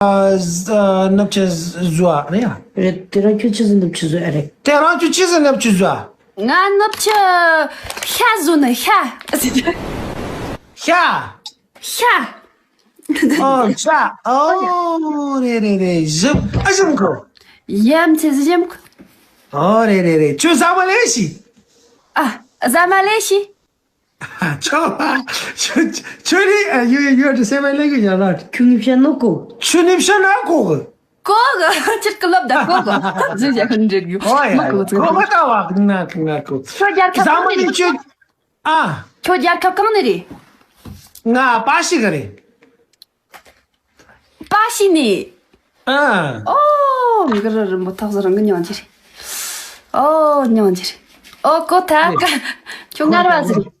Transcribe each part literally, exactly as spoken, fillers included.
ཨ། ཟ། ནུབ་ཆུ་ཟོ་རེད་ཡ། རེད། དེ་རང་ཁྱོད་ཆི་ཟིག་ནུབ་ཆུ་ཟོ་ཨ་རེད། དེ་རང་ཁྱོད་ཆི་ཟིག་ནུབ་ཆུ་ཟོ། ང་ནུབ་ཆུ་ཤ་ཟོ་ནི་ཤ། ཤ། ཤ། ཨོ་ཤ། ཨོ་རེད་རེད་རེད། ཞིམ། ཨ་ཞིམ་གོ། ཡམ་ཆི་ཞིམ་གོ། ཨོ་རེད་རེད་རེད། ཁྱོད་ཟ་མ་ལས་ཤི། ཨ། ཟ་མ་ལས་ཤི། ཁྱོད། ཁྱོད། ཁྱོད་རེད། ཨ། you you have to say my language or not? ཁྱོད་ངའི་ཕྱི་ནོ་གོ། ཁྱོད་ནི་ཕྱི་ན་གོ་གི། གོ་གི། ཁྱེད་ཀྱི་ལབ་ད་གོ་གི། ཟིན་བྱ་ཁན་འདྲེར་ཡོད། ཨོ་ཡ། མ་གོ་ཚོད་གོ་གི་ད་བ་ང་ང་གོ། ཁྱོད་རྒྱལ་ཁབ་ཟ་མ་གང་ནས་ནི་རེད། ཁྱོད། ཨ། ཁྱོད་རྒྱལ་ཁབ་གང་ནས་རེད། ང་པ་ཤི་གི་རེད། པ་ཤི་ནས། ཨ། ཨོ། མི་ག་ར་རིན་པོ་ཐག་ཟ་རང་གི་ཉང་ཅི་རེད། ཨོ། ཉང་ཅི་རེད། ཨོ། གོ་ཐག་ཁྱོད་ངར་བ་ཟིག་རེད།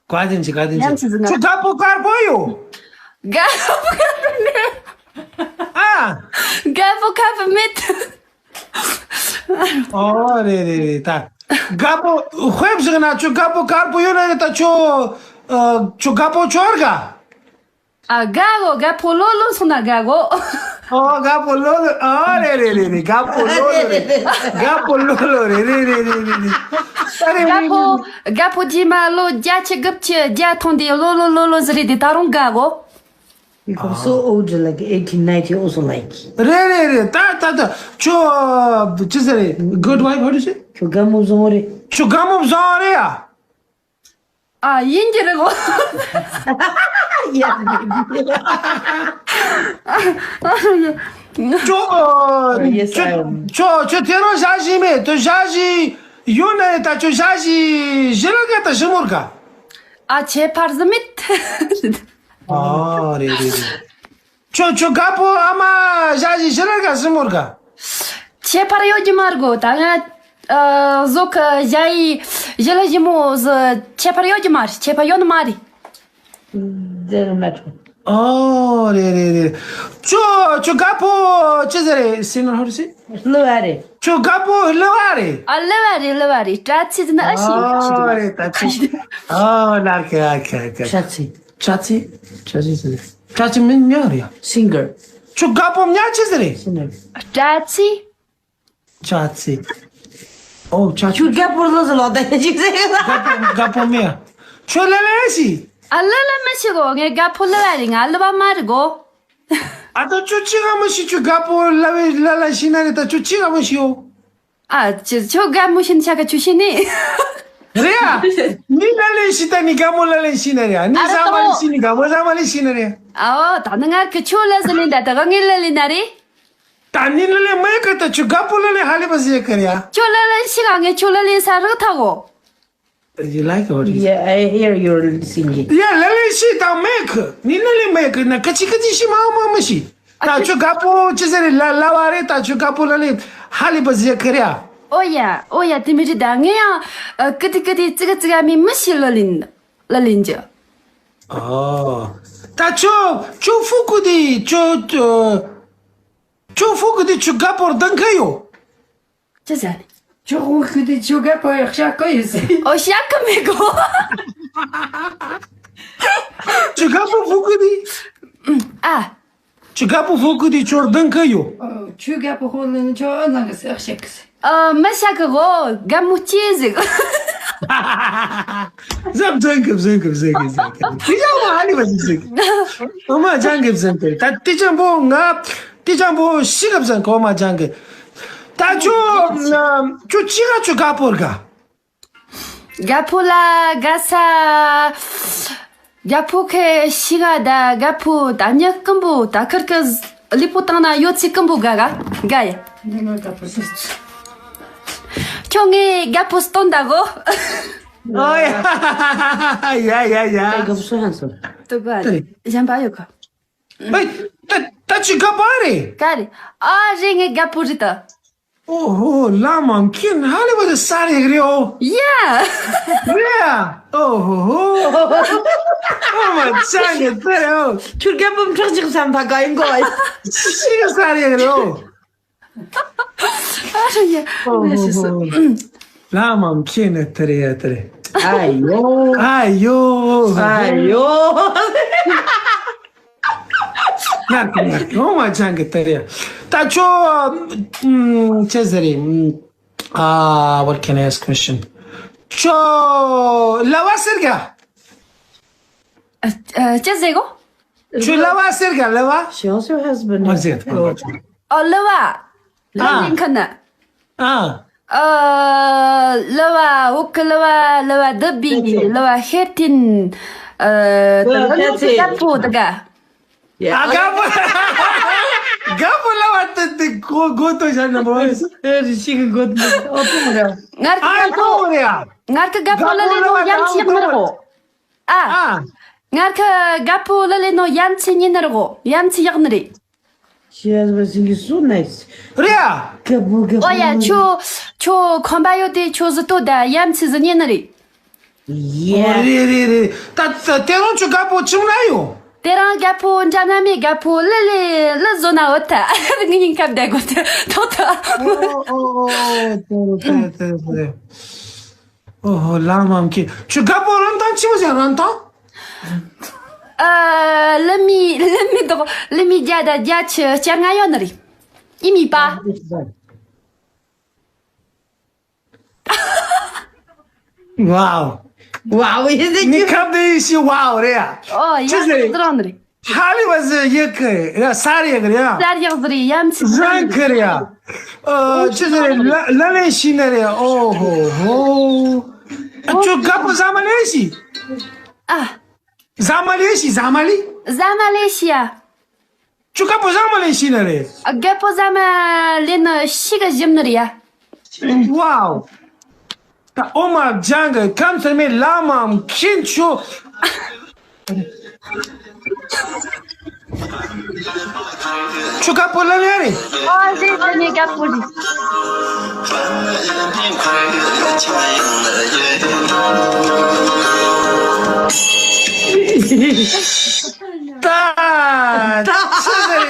བཀའ་དྲིན་ཆེ། བཀའ་དྲིན་ཆེ། ཉམས་སུ་བཟུང་ང་། ཁྱོད་དགའ་པོ་དཀར་པོ་ཡོད། དགའ་པོ་དཀར་པོ་མེད། ཨ། དགའ་པོ་དཀར་པོ་མེད། ཨོ་རེད་རེད་རེད། ད་དགའ་པོ་དཔེ་བཞག་ན་ཁྱོད་དགའ་པོ་དཀར་པོ་ཡོད་ན་རེད། ད་ཁྱོད། ཨ། ཁྱོད་དགའ་པོ་ཁྱོད་དགའ། ཨ། དགའ་གོ། དགའ་པོ་ལོ་ལོ་སོང་ན་དགའ་གོ། ཨོ། དགའ་པོ་ལོ་ལོ། ཨ། རེད་རེད་རེད་རེད། དགའ་པོ་ལོ་ལོ་རེད། དགའ་པོ་ལོ་ལོ་རེད། རེད་རེད་རེད་རེད་རེད། ཨ་རེད། དགའ་པོ། དགའ་པོ་རྗེས་མ་ལོ་བརྒྱད་ཅུ་དགུ་བཅུ་བརྒྱ་ཐོན་དེ་ལོ་ལོ་ལོ་ལོ་ཟེར་རེད་དེ་ད་རུང་དགའ་གོ། You come so old, like eighty, ninety also like. རེད་རེད་རེད། ད་ད་ད་ཁྱོད་ཅི་ཟེར་རེད། Good wife, how to say? ཁྱོད་དགའ་མོ་བཟང་རེད། ཁྱོད་དགའ་མོ་བཟང་རེད་ཡ། ཨ། ཡིན་གྱི་རེད་གོ། ཡ། ཁྱོད། ཨ། Yes, I am. ཁྱོད། ཁྱོད་དེ་རིང་ཞག་བཞི་མེད་དུ། ཞག་བཞི་ཡོད་ན་ད་ཁྱོད་ཞག་བཞི་བཞི་ལ་ག་ད་ཞི་མོར་ག། ཨ། ཁྱད་པར་ཟིག་མེད། ཨ། རེད་རེད་རེད། ཁྱོད། ཁྱོད་དགའ་པོ་ཨ་མ་ཞག་བཞི་བཞི་ལ་ག་ཞི་མོར་ག། ཁྱད་པར་ཡོད་ཀྱི་མ་རེད་གོ། ད་ང་། ཨ། ཟོ་ཁ་ཞ་ཡི་ཞི་ལ་ཞི་མོ་ཟི་ཁྱད་པར་ཡོད་ཀྱི་མ་རེད། ཁྱད་པར་ཡོད་ནི་མ་རེད། Doesn't matter. ཨོ་རེད་རེད་རེད། ཁྱོད། ཁྱོད་དགའ་པོ་ཅི་ཟེར་རེད། སི་ནར་ཧོར་སི། ལུ་བ་རེད། ཁྱོད་དགའ་པོ་ལུ་བ་རེད། ཨ། ལུ་བ་རེད། ལུ་བ་རེད། དྲ་ཚིགས་ཟེར་ན་ཨ་ཤི། ཨོ་རེད། ད་ཚིགས། ཨོ་ལ་ཁེ་ཨ་ཁེ་ཨ་ཁེ། དྲ་ཚིགས། དྲ་ཚིགས། དྲ་ཚིགས་ཟེར། དྲ་ཚིགས་མིང་ཉག་རེད་ཡ། Singer. ཁྱོད་དགའ་པོ་ཉག་ཅི་ཟེར་རེད། Singer. དྲ་ཚིགས། དྲ་ཚིགས། ཨོ་དྲ་ཚིགས། ཁྱོད་དགའ་པོ་ལོ་ཟེར་ལོ་ད་ཅི་ཟེར། དགའ་པོ། དགའ་པོ་མེད་ཡ། ཁྱོད་ལ་ལ་ཤི། ཨ། ལ་ལ་མི་ཤི་གོ། ངའི་དགའ་པོ་ལུ་བ་རེད། ང་ལུ་བ་མ་རེད་གོ། ཨ། ད་ཁྱོད་ཅི་ག་མི་ཤི། ཁྱོད་དགའ་པོ་ལ་བའི་ལ་ལ་ཤི་ན་རེད། ད་ཁྱོད་ཅི་ག་མི་ཤི་ཡོ། ཨ། ཅི། ཁྱོད་དགའ་མོ་ཤི་ན་ཆ་ག་ཁྱོད་ཤི་ནི། རེད་ཡ། ནི་ལ་ལེ་ཤི་ད་ནི་དགའ་མོ་ལ་ལེ་ཤི་ན་རེད་ཡ། ནི་ཨ་ར་ཟ་མ་ལེ་ཤི་ནི་དགའ་མོ་ཟ་མ་ལེ་ཤི་ན་རེད་ཡ། ཨའོ། ད་ནི་ང་གི་ཁྱོད་ལ་ཟེར་ནི་ད་ད་ག་ངའི་ལ་ལེ་ན་རེད། ད་ནི་ལ་ལེ་མེད་གི། ད་ཁྱོད་དགའ་པོ་ལ་ལེ་ཧ་ལེ་བ་ཟེར་གི་རེད་ཡ། ཁྱོད་ལ་ལེ་ཤི་ག་ངས་ཁྱོད་ལ་ལེ་ས་རག་ཐག་གོ། You like what you Yeah, I hear you're singing. ཡ། ལ་ལེ་ཤི་ད་མེད་གི། ནི་ལ་ལེ་མེད་གི་ན་ཀ་ཅི་ཀ་ཅི་ཤི་མ་མ་མ་ཤི། ད་ཁྱོད་དགའ་པོ་ཅི་ཟེར་རེད། ལ་ལ་བ་རེད། ད་ཁྱོད་དགའ་པོ་ལ་ལེ་ཧ་ལེ་བ་ཟེར་གི་རེད་ཡ། ཨོ་ཡ། ཨོ་ཡ། དེ་མི་རེད། ད་ངས་ཡང་ཀི་ཏི་ཀི་ཏི་ཙི་ག་ཙི་ག་མི་མི་ཤི་ལ་ལིན། ལ་ལིན་ཅི། ཨོ། ད་ཁྱོད། ཁྱོད་ཧྥུ་ཀུ་དི་ཁྱོད། ཁྱོད་ཧྥུ་ཀུ་དི་ཁྱོད་དགའ་པོར་ལྡང་གི་ཡོད། ཅི་ཟེར། ཁྱོད་ཧྥུ་ཀུ་དི་ཁྱོད་དགའ་པོ་ཡག་ཤ་ཀི་ཡོད་ཟེར། ཨོ་ཤ་ཀི་མི་གོ། ཁྱོད་དགའ་པོ་ཧྥུ་ཀུ་དི། ཨ། ཁྱོད་དགའ་པོ་ཧྥུ་ཀུ་དི་ཁྱོད་ལྡང་གི་ཡོད། ཨོ། ཁྱོད་དགའ་པོ་ཧྥུ་ལིན་ཁྱོད་ཨ་ནང་གི་ཟེར་ཤ་ཀི་ཟེར། ཨ། མི་ཤ་ཀི་གོ། དགའ་མོ་ཅི་ཟིག། ཟབ་ཟན་གི་ཟན་གི་ཟན་གི་ཟན་གི། དེ་ཡང་མ་ཧ་ལི་བ་ཟིག་ཟིག། ཨོ་མ་ཅང་གི་ཟན་གི། ད་དེ་ཅང་པོ་ང་། དེ་ཅང་པོ་ཤི་གི་ཟན་གོ་མ་ཅང་གི། ད་ཁྱོད། ཁྱོད་ཅི་ག་ཁྱོད་དགའ་པོར་ག། དགའ་པོ་ལ་དགའ་ས། དགའ་པོ་ཁེ་ཤི་ག་ད་དགའ་པོ་ད་ཉི་སྐམ་པོ་ད་ཁིར་ཀི་ལུས་པོ་བཏང་ན་ཡོད་ཚེ་སྐམ་པོ་དགའ་ག་དགའ་ཡ། འདི་ནི་དགའ་པོ་ཟེར། ཁྱོད་ངའི་དགའ་པོ་སྟོན་ད་གོ། ཨོ་ཡ་ཡ་ཡ་ཡ། དགའ་པོ་སུ་ཧན་སོ། དུ་ག་གཞན་པ་ཡོད་ག། ཨེ། ད་ད་ཅི་དགའ་པོ་རེད། ག་རེ། ཨ་རེད། ངའི་དགའ་པོ་རེད་ད། ཨོ་ཧོ། ལ་མ་མཁྱེན་ཧ་ལས་པ་དེ་ས་རེད་རེད་ཨོ། ཡ། རེད་ཨ། ཨོ་ཧོ་ཧོ། ཨོ་མ་ཅང་གི་དེ་རེད་ཨོ། ཁྱོད་རྒད་པོ་ཁྲག་ཅིག་བསམ་ཐག་ག་ཡིན་གོ། ཤི་གི་ས་རེད་རེད་ཨོ། ཨ་རེད་ཡ། ཨོ་ཧོ་ཧོ། ངས་ཤི་སོང་། ལ་མ་མཁྱེན་ནི་དེ་རེད་ཡ་དེ་རེད། ཨ་ཡོ། ཨ་ཡོ། ཨ་ཡོ། ངར་གི་ངར་གི་ཨོ་མ་ཅང་གི་ཏེ་རེ། ད་ཁྱོད་ཨམ་ཅི་ཟེར་རེད། ཨ། What can I ask question? ཁྱོད་ལ་བ་ཟེར་ག་ཨ། ཨ། ཅི་ཟེར་གོ་ཁྱོད་ལ་བ་ཟེར་ག་ལ་བ། She also has been མ་ཟེར་ཐང་པ་ཁྱོད། ཨོ་ལ་བ། ལ་ཨ། ལིན་ཁ་ན། ཨ། ཨ། ལ་བ་འུ་ཀི་ལ་བ་ལ་བ་དི་བི་ལ་བ་ཤེར་ཐིན། ཨ། ད་ལ་ལ་ཏི་ད་པོ་ད་ག་ཨ། དགའ་པོ། དགའ་པོ་ལ་བ་ཏི་ཏི་གོ་གོ་ཏོ་ཤ་ན་བ། ཨེ་རི་ཤི་གི་གོ་ཏི་ཨོ་ཏི་མ་ར། ངར་གི་ཨ་དགའ་པོ། ཏོ་རེ་ཡ། ངར་གི་དགའ་པོ་ལ་ལེ་ནོ་ཡན་ཆི་ཡག་ནི་རེད་གོ་ཨ། ཨ། ངར་གི་དགའ་པོ་ལ་ལེ་ནོ་ཡན་ཆི་ཉན་ནི་རེད་གོ་ཡན་ཆི་ཡག་ནི་རེད། She has been singing so nice. རེད་ཡ། དགའ་པོ་དགའ་པོ། ཨོ་ཡ། ཁྱོད་ཁྱོད་ཁོམ་པ་ཡོད་དེ་ཁྱོད་ཟི་ཏོ་ད་ཡན་ཆི་ཟི་ཉན་ནི་རེད། ཨོ་རེད་རེད་རེད། ད་ད་དེ་རང་ཁྱོད་དགའ་པོ་ཆུང་ན་ཡོད། དེ་རང་དགའ་པོ་འདྲ་ན་མེད། དགའ་པོ་ལི་ལི་ལི་བཟོ་ན་འོ་ད་ངི་ཉིན་ཁབ་བསྡད་དགོས་ཏེ་ཐོག་ཐོག་ཨོ་ཨོ་ཨོ་ཨོ་དེ་རེད་དེ་རེད་དེ་རེད། ཨོ་ཧོ་ལ་མམ་ཁྱེད་ཁྱོད་དགའ་པོ་རང་ཐང་ཆི་མོ་ཟེར་རང་ཐང་། ཨ། ལི་མི་ལི་མི་དོག་ལི་མི་བརྒྱ་དང་བརྒྱད་ཅུ་གྱ་ལྔ་ཡོད་ནི་རེད། ཨི་མི་པ། Wow. Wow, is it ནི་you? ཁབ་དེ་ཤི་wow རེད་ཡ། ཨོ་ཡ་ཅི་ཟེར། དེ་རང་ནི་རེད། ཧ་ལི་བ་ཟི་ཡི་གི་རེད་ཡ། ས་རི་ཡི་གི་རེད་ཡ། ས་རི་ཡག་ཟི་རེད་ཡ། མི་ཚི་རང་གི་རེད་ཡ། ཨོ་ཅི་ཟེར་རེད། ལ་ལ་ལེ་ཤི་ནི་རེད། ཨོ་ཧོ་ཧོ། ཨ་ཁྱོད་དགའ་པོ་ཟ་མ་ལེ་ཤི། ཨ། ཟ་མ་ལེ་ཤི་ཟ་མ་ལེ། ཟ་མ་ལེ་ཤི་ཡ། ཁྱོད་དགའ་པོ་ཟ་མ་ལེ་ཤི་ནི་རེད། ཨ། དགའ་པོ་ཟ་མ་ལེ་ནི་ཤི་གི་ཞིམ་ནི་རེད་ཡ། Wow. ད་ཨོ་མ་ལྗང་གི་ཁམས་ཚང་མའི་ལ་མ་མཁྱེན་ཆོ། ཁྱོད་དགའ་པོ་ལ་ལེ་རེད། ཨོ་རེད། ད་ངས་དགའ་པོ་རེད། ད་ད་ཆི་ཟེར་རེད་ད།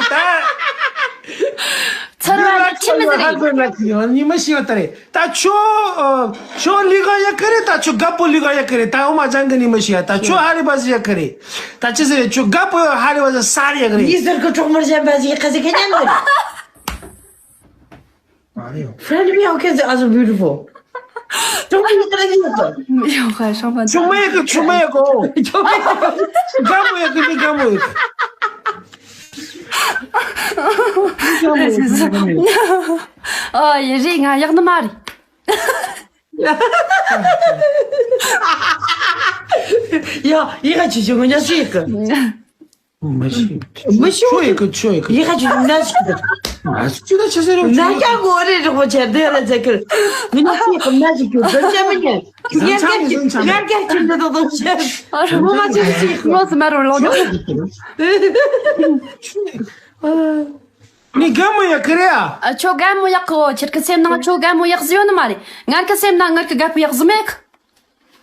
ཚོར་བ་ནི་ཆི་མི་ཟེར་རེད། ཉི་མ་ཤི་བ་ད་རེད། ད་ཁྱོད་ཨ། ཁྱོད་ལི་ག་ཡག་གི་རེད། ད་ཁྱོད་དགའ་པོ་ལི་ག་ཡག་གི་རེད། ད་ཨོ་མ་ཅང་གི་ཉི་མ་ཤི་ཡ། ད་ཁྱོད་ཧ་ལི་བ་ཟི་ཡག་གི་རེད། ད་ཅི་ཟེར་རེད། ཁྱོད་དགའ་པོ་ཧ་ལི་བ་ཟི་ས་རི་ཡག་གི་རེད། ཡིན་ཟེར་གི་གྲོགས་མོར་གཞན་པ་ཟི་ཡག་གི་ཟི་གི་ཉན་གི་རེད། Friend me, okay, they are so beautiful. གྲོགས་མོ་ཡག་གི་རེད། ཡོད་ཁ་ཤོང་པ་ཆུང་མ་ཡག་གི་ཆུང་མ་ཡག་གི་ཨོ། ཆུང་མ་ཡག་གི་དགའ་མོ་ཡག་གི་མི་དགའ་མོ་ཡག་གི། ཨོ་ཡེ་རེད། ང་ཡག་ནི་མ་རེད། ཡ། ཡི་ག་ཆུ་ཆུ་ངོ་ཉ་སུ་ཡི་ག་མ་ཤི། མ་ཤི། ཆུ་ཡི་ག་ཆུ་ཡི་ག་ཡི་ག་ཆུ་ཆུ་ན་ཤི་ག་ང་ཆུ་ད་ཆ་ཟེར་རོ། ན་ཀྱ་ངོ་རེ་རོ་ཆེ་དེ་ལ་ཆེ་གི། ངོ་ཉ་སུ་ཡི་ག་ན་ཤི་གི་བར་ཆ་མི་ཉན། ངར་ཀྱ་ཆུ་ངར་ཀྱ་ཆུ་འདི་དོ་དོ་ཆེ། ངོ་མ་ཆུ་ཆུ་ངོ་སུ་མ་རོ་ལོ་ནོ། ཆུ་ཡི་ག་ཆུ་ཡི་ག་མི་དགའ་མོ་ཡག་གི་རེད་ཨ། ཨ། ཁྱོད་དགའ་མོ་ཡག་གི་ཨོ། ཁྱེད་ཀྱི་སེམས་ནང་ཁྱོད་དགའ་མོ་ཡག་ཟི་ཡོད་ནི་མ་རེད། ངར་ཀྱི་སེམས་ནང་ངར་ཀྱི་དགའ་པོ་ཡག་ཟི་མེད་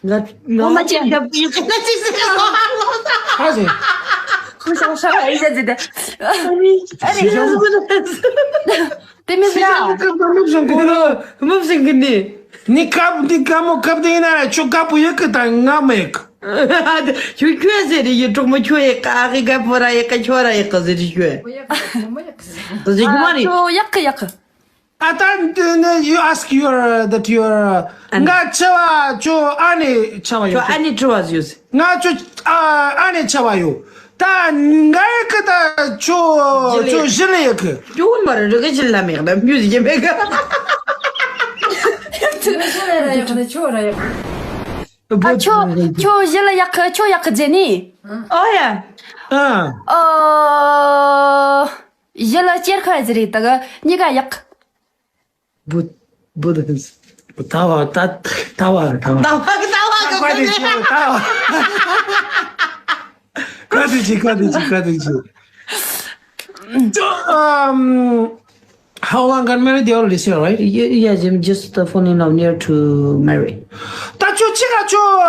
གི། ང་ང་མ་ཅིག་དགའ་པོ་ཡག་གི་ན་ཅིག་ཟི་གི་ཧ་ཟེ། ཁུ་ཤང་ཤང་ཨེ་ཟེ་ཟེ་དེ། ཨ་རེ། དེ་མི་ཟི་ར། མི་བཟང་གི་ནི། ནི་དགའ་ནི་དགའ་མོ་དགའ་པོ་ཡིན་ན་ཁྱོད་དགའ་པོ་ཡག་གི་ད་ང་མ་ཡག་གི། ཁྱོད་ཁྱོད་ཟེར་རེད། ཡི་གྲོགས་མོ་ཁྱོད་ཡི་ཀ་ཧི་ག་པོ་ར་ཡི་ཀ་ཁྱོད་ར་ཡི་ཀ་ཟེར་རེད་ཁྱོད། ཟེར་རྒྱུ་མ་རེད། ཨ་ཁྱོད་ཡག་གི་ཡག་གི། ཨ་ད་འདི་ནི་you ask your that your ང་ཆེ་བ་ཁྱོད་ཨ་ནེ་ཆེ་བ་ཡོད། ཁྱོད་ཨ་ནེ་ཆེ་བ་ཡོད། ང་ཁྱོད་ཨ་ཨ་ནེ་ཆེ་བ་ཡོད། ད་ང་ཡི་ཀ་ད་ཁྱོད་ཁྱོད་ཞི་ལི་ཡི་གི། ཁྱོད་མ་རེད་རི་གི་ཞི་ལ་མེད་ན་མྱུ་ཟིག་མེད་གི། ཁྱོད་ར་ཡག་ནི་ཁྱོད་ར་ཡག་ཨ་ཁྱོད་ཁྱོད་ཞི་ལ་ཡག་གི་ཁྱོད་ཡག་གི་ཟེར་ནི། ཨོ་ཡ། ཨ། ཨོ། ཞི་ལ་སྐྱེར་ཁ་ཟེར་རེད་ད་གི་གཉིས་ཀ་ཡག་བུ། བུ་དང་། ད་བ་ད་ད་བ་ད་བ། ད་བ་ད་བ་ད་བ་ད་བ། ཀ་དེ་ཅི་ཀ་དེ་ཅི་ཀ་དེ་ཅི། So, um, how long got married? They already said, right? Yeah, yeah, I'm just uh, falling in love near to marry. ད་ཁྱོད་ཅི་ག་ཁྱོད་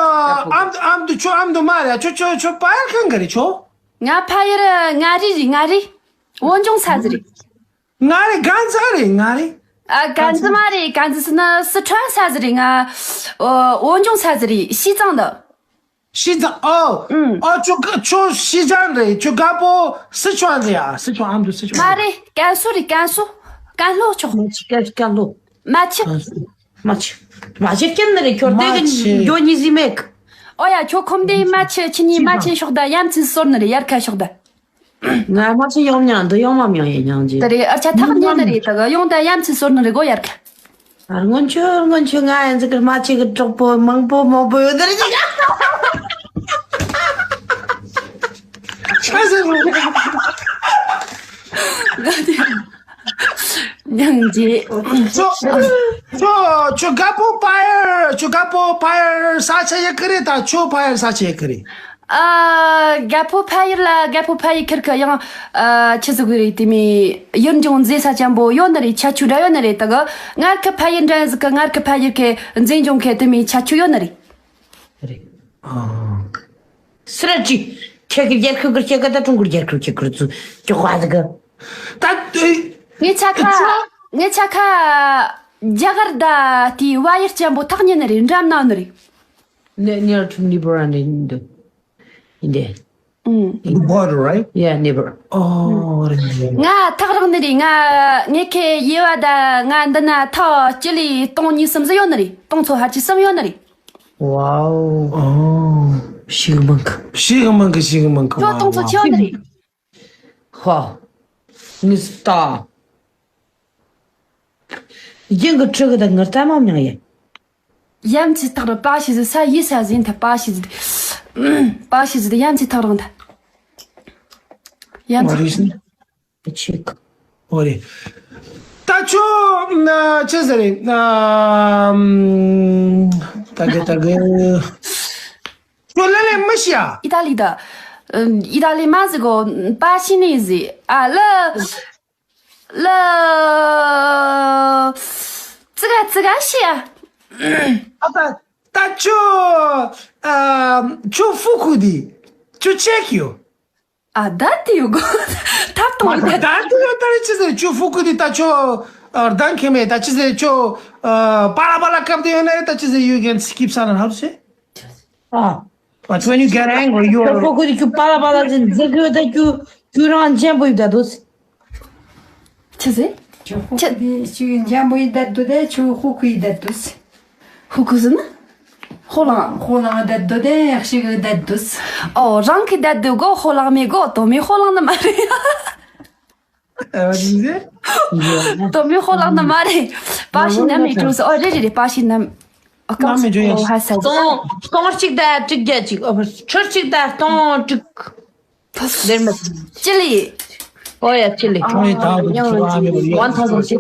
ཨམ་ཨམ་དུ་ཁྱོད་ཨམ་དུ་མ་རེད། ཁྱོད་ཁྱོད་ཁྱོད་ཕ་ཡུལ་གང་གི་རེད་ཁྱོད། ང་ཕ་ཡུལ་མངའ་རིས་རེད། མངའ་རིས། འོན་ཀྱང་ས་ཟིག་རེད། མངའ་རིས་དཀར་མཛེས་རེད། མངའ་རིས། ཨ། དཀར་མཛེས་མ་རེད། དཀར་མཛེས་ཟེར་ན་སི་ཁྲོན་ས་ཟིག་རེད། ང་ཨོ་འོན་ཀྱང་ས་ཟིག་རེད། ཤིས་ཙང་དུ། 西藏哦，嗯。哦，就就西藏的，就甘肃四川的呀，四川俺们都四川的。མ་རེད། ཀན་སུའུ་རེད། ཀན་སུའུ། ཀན་ལྷོ་ཕྱོགས། མ་ཆི་ཀན་ཀན་ལྷོ། མ་ཆི། མ་ཆི། མ་ཆི་ཀན་ནི་རེད། ཁྱོད་དེ་གི་མ་ཆི། འགྱོ་ཉི་ཟི་མེད། ཨོ་ཡ། ཁྱོད་ཁོམ་དེ་མ་ཆི་ཁྱི་ཉི་མ་ཆི་ཕྱོགས་ད་ཡ་མཚན་ཟོར་ནི་རེད། ཡར་ཁ་ཕྱོགས་ད། ང་མ་ཆི་ཡོང་མྱང་འདི་ཡོང་མ་མྱང་ཡེ་མྱང་ཅི། ད་རེད། ཨར་ཆ་ཐག་ཉེ་ནི་རེད། ད་ག་ཡོང་ད་ཡ་མཚན་ཟོར་ནི་རེད་གོ། ཡར་ཁ། ཨར་སྔོན་ཆོས་སྔོན་ཆོས་ང་ཡན་ཟི་ཀར་མ་ཆི་གི་གྲོགས་པོ་མང་པོ་མང་པོ་ཡོད་ནི་རེད་ཅི། ཆ་ཟེར་རོ། ང་དེ། ཉང་ཅི། ཁྱོད་ཁྱོད་ཁྱོད་ག་པོ་ཕ་ཡར། ཁྱོད་ག་པོ་ཕ་ཡར་ས་ཆ་ཡི་གི་རེད། ད་ཁྱོད་ཕ་ཡར་ས་ཆ་ཡི་གི་རེད། ཨ། ག་པོ་ཕ་ཡར་ལ་ག་པོ་ཕ་ཡར་ཁིར་ཁ་ཡང་། ཨ། ཆི་ཟིག་གི་རེད། དེ་མི་ཡུལ་ལྗོངས་མཛེས་ས་ཅན་པོ་ཡོད་ནི་རེད། ཁྱད་ཆོས་འདྲ་ཡོད་ནི་རེད། ད་གི་ངར་ཁ་ཕ་ཡར་འདྲ་ཟིག་གི། ངར་ཁ་ཕ་ཡར་ཁའི་མཛེས་ལྗོངས་ཁའི་དེ་མི་ཁྱད་ཆོས་ཡོད་ནི་རེད། རེད། ཨ། སི་ར་ཅི། ཁྱེད་ཀྱི་རྒྱལ་ཁབ་ཀྱི་ཁྱེད་ཀ་ད་ཀྲུང་གོའི་རྒྱལ་ཁབ་ཀྱི་ཁུར་ཚུ་ཀྱོག་པ་ཟིག་གི། ད་ངའི་ཆ་ཁ། ངའི་ཆ་ཁ་རྒྱ་གར་ད་དེའི་བ་ཡུལ་ཅན་པོ་ཐག་ཉེ་ནི་རེད། འགྲམ་ན་ནི་རེད། Near to Nipur and Indo. India. ཨུམ། The border, right? Yeah, Nipur. ཨོ་རེད། ང་ཐག་རིང་ནི་རེད། ང་ངའི་ཁའི་ཡེ་བ་ད་ང་འདི་ན་ཐག་སྤྱི་ལེ་སྟོང་གཉིས་གསུམ་ཟིག་ཡོད་ནི་རེད། སྟོང་ཚོ་ཕལ་ཆེར་གསུམ་ཡོད་ནི་རེད། Wow. ཨོ། ཤིག་མང་གི། ཤིག་མང་གི། ཤིག་མང་གི། ཁྱོད་སྟོང་ཚོ་ཆེ་ཡོད་ནི་རེད། ཧོ། ངི་སྟ། ཡིན་གི་ཁྲི་གི་ད་ངར་ལྟ་མ་མྱང་ཡིན། ཡ་མཚན་ཐག་རིང་། པ་ཤི་ཟི་ས་ཡི་ས་ཟིན་ཐ། པ་ཤི་ཟི། པ་ཤི་ཟི་ད་ཡ་མཚན་ཐག་རིང་ད། ཡ་མཚན། ཨོ་རེད་ཤི། ཆིག་ཨོ་རེད། ད་ཁྱོད་ན་ཅི་ཟེར་རེད། ན་ད་གི་ད་གི་ཁྱོད་ལ་ལས་མི་ཤི་ཡ། ཨི་ཏ་ལི་ད། ཨ། ཨི་ཏ་ལི་མ་ཟི་གོ། པ་ཤི་ནི་ཟི། ཨ་ལ། ལ། ཙི་ག་ཙི་ག་ཤི་ཡ། ཨ་ད་ད་ཁྱོད། ཨ། ཁྱོད་ཧྥུ་ཁུ་དི་ཁྱོད་ཅེག་ཡོད། ཨ། ད་དེ་ཡོད་གོ། ཐབ་ཏོ་ཨ་ད་ད་དེ་ཡོད། ད་རེ་ཅི་ཟེར། ཁྱོད་ཧྥུ་ཁུ་དི་ད་ཁྱོད། ཨ། རྡང་ཁེ་མེད། ད་ཅི་ཟེར། ཁྱོད། ཨ། པ་ལ་པ་ལ་སྐབས་དེ་ཡོད་ན་རེ། ད་ཅི་ཟེར། You can skip sound. How to say? ཨ། But when you get angry, you are ཁྱོད་ཧྥུ་ཁུ་དི་ཁྱོད་པ་ལ་པ་ལ་ཟེར་འཛི་གི་ཡོད། ད་ཁྱོད་ཁྱོད་རང་འཇམ་པོ་ཡོད་ད་དོ། ཆི་ཟེར། ཁྱོད་ཧྥུ་ཁུ་དི་ཁྱོད་འཇམ་པོ་ཡོད་ད་དོ། ད་ཁྱོད་ཧྥུ་ཁུ་ཡོད་ད་དོ། ཧྥུ་ཁུ་ཟེར་ན། ཧོ་ལང་། ཧོ་ལང་ད་དོ། ད་ཤི་གི་ད་དོ། ཨོ། རང་གི་ད་དོ་གོ། ཧོ་ལང་མེད་གོ། དོ་མི་ཧོ་ལང་ནི་མ་རེད། ཨ། དོ་མི་ཧོ་ལང་ནི་མ་རེད། པ་ཤི་ནམ་མི་ཀྲུ་སི། ཨོ་རེད་རེད་རེད། པ་ཤི་ནམ། ཨ། ཀམ་སི་ཀོ་ཧ་ས། སྟོང་སྟོང་གཅིག་དང་དྲུག་བརྒྱ་གཅིག་ཨོ། ཁྲི་གཅིག་དང་སྟོང་དྲུག་དེར་མ། སྤྱི་ལེ། ཨོ་ཡ། སྤྱི་ལེ། ཨོ་ཡ། ད་one thousand six.